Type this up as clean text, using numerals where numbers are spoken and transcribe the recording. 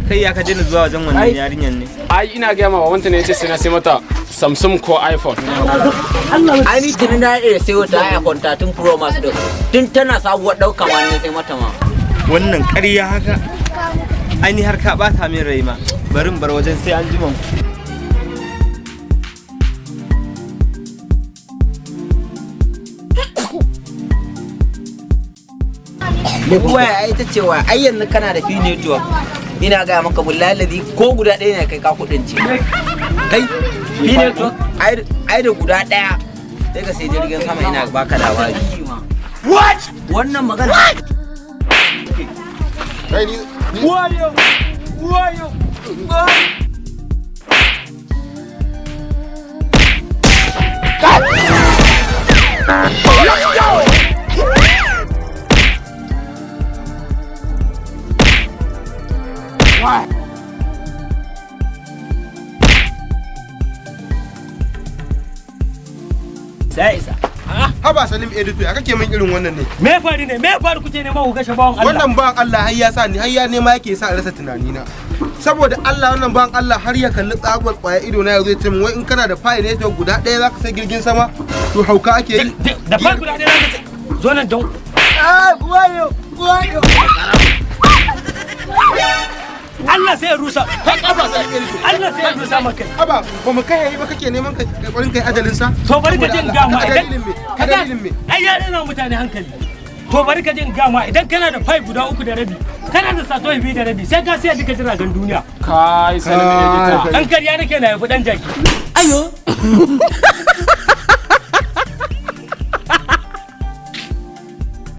Kai, ya ka daina zuwa wajen wannan yarinyar ne? Ai ina gaya ma, babanta ne yace sai na sai mata Samsung ko iPhone. Ai ni tuni na iya sayo ta iPhone 13 Pro Max din. Tun tana sabuwar ɗauka ma ne sai mata ma. Wannan ƙarya haka? Ai ni har ka bata min rai ma. Bari in bar wajen, sai an jima. Waya ai ita ce waya. Ai yanzu kana da Pi Network. Ina gaya maka, billahi lazi, ko guda ɗaya ne kai ka kuɗin ce. Kai, Pi Network ai da guda ɗaya sai ka sai jirgin sama, ina baka labari. What? Wannan magana. Kai, ni Wayo! Wayo! Sai isa. Haba Salim Editor, ya kake min irin wannan ne? Me ya faru ne? Me ya faru kuke nema ku kashe bawan Allah? Wannan bawan Allah har ya sa ni, har ya nema yake sa in rasa tunani na. Saboda Allah, wannan bawan Allah har ya kalli tsagwal kwaya ido na, yazo ya ce min wai in kana da Pi Network guda ɗaya zaka sai jirgin sama? To hauka ake yi? Da fa guda ɗaya zaka sai. Zo nan don. Ah, wayo, wayo. Allah sai ya rusa. Kai, kafa sai Editor. Allah sai ya rusa maka. Haba, ba mu kai yayi ba kake neman ka kokarin kai ajalin sa? To bari ka jin gama Ka idan dalilin me? Ka dalilin me? Ai ya rena mutane hankali. To bari ka jin gama, idan kana da fai guda 3.5, kana da sato 2.5, sai ka siya duka jiragen duniya. Kai, Salim Editor. Dan karya nake na yafi dan jaki. Ayo.